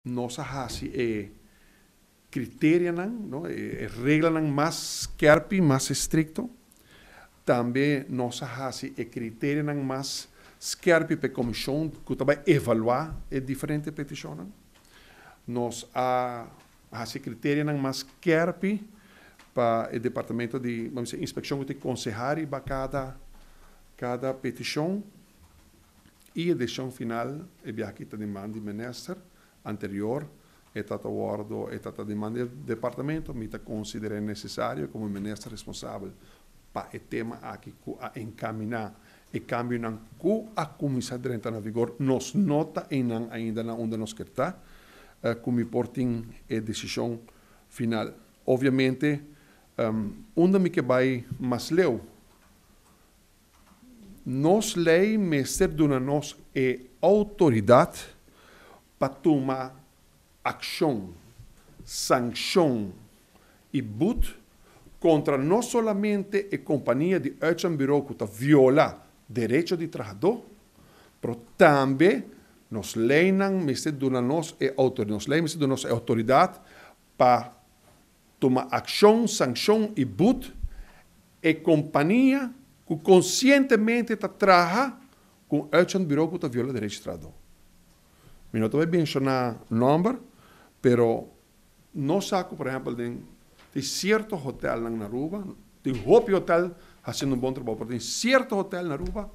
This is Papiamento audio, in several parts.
Nos a hasi e kriterianan, no, e reglanan mas skèrpi, mas estrikto. Tambe nos a hasi e kriterianan mas skèrpi pa e komishon ku ta bai evaluá e diferente petishonnan. Nos a hasi e kriterianan mas skèrpi pa e departamento di, ban bisa, inspekshon ku ta konsehá riba kada kada petishon. I e desishon final e biaha aki ta di man di minister anterior, e ta ta wordo, e ta ta di man di e departamento. Mi ta konsider'é nesesario komo minister responsabel pa e tema aki ku a enkaminá e kambionan ku a kuminsá drenta na vigor. Nos no ta einan ainda na unda nos ker ta ku mi por tin e desishon final. Obviamente unda mi ke bai mas leu. Nos lei mester duna nos e outoridat pa tuma akshon, sankshon i but kontra no solamente e kompania di uitzendbureau ku ta viola derecho di trahadó, pero tambe nos leinan mester duna nos e nos lei mester duna nos e outoridat pa Tuma akshon, sankshon i but e kompania ku konsientemente ta traha ku un uitzendbureau ku ta viola derecho di trahadó. Mi no ta bai menshoná nòmber, pero nos sa ku por ehèmpel den tin sierto hotèlnan na Aruba, tin hopi hotèl hasiendo un bon trabou, pero tin sierto hotèl na Aruba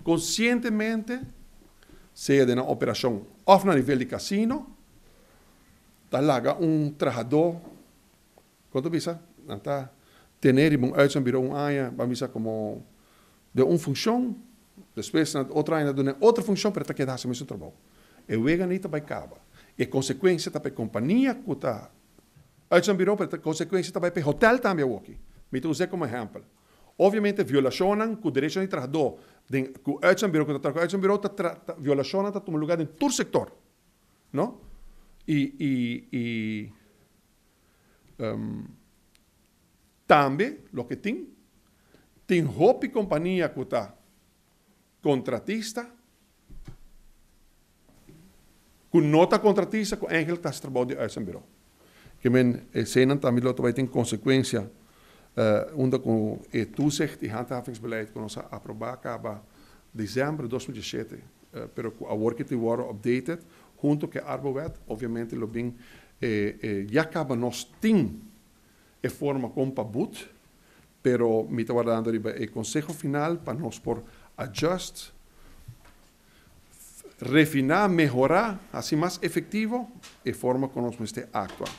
konsientemente, sea den nan operashon òf na nivel di kasino, Ta laga un trahadó, kon ta bisa? Nan ta tene riba un uitzend bira un aña, ban bisa komo den un funshon, despues na otro aña nan ta duna otro funshon, pero e ta keda hasi mesun trabou. E wega ni ta bai kaba. E konsekuensia ta pa e kompania ku ta uitzend biro, pero e konsekuensia ta bai pa e hotèl tambe awoki. Mi ta us'é komo ehèmpel. Obviamente violashonnan ku derechonan di trahadó den ku uitzend biro ku ta traha ku uitzend biro ta tra violashonnan ta tuma lugá den tur sektor. No? I, i, i tambe loke tin, tin hopi kompania ku ta kontratista, ku no ta kontratista, ku eigenlijk ta hasi trabou di uitzendbureau. Ke men eseinan tambe lo ta bai tin konsekuensia unda ku e toezicht i handhavingsbeleid ku nos a aprobá kaba desèmber 2017, pero ku awor ke tin wòrdu updated hunto ku e Arbowet, obviamente lo bin e ya kaba nos tin e forma kon pa but, pero mi ta wardando riba e konseho final pa nos por adjust, refiná, mehorá, hasi mas efektivo e forma kon nos mester aktua.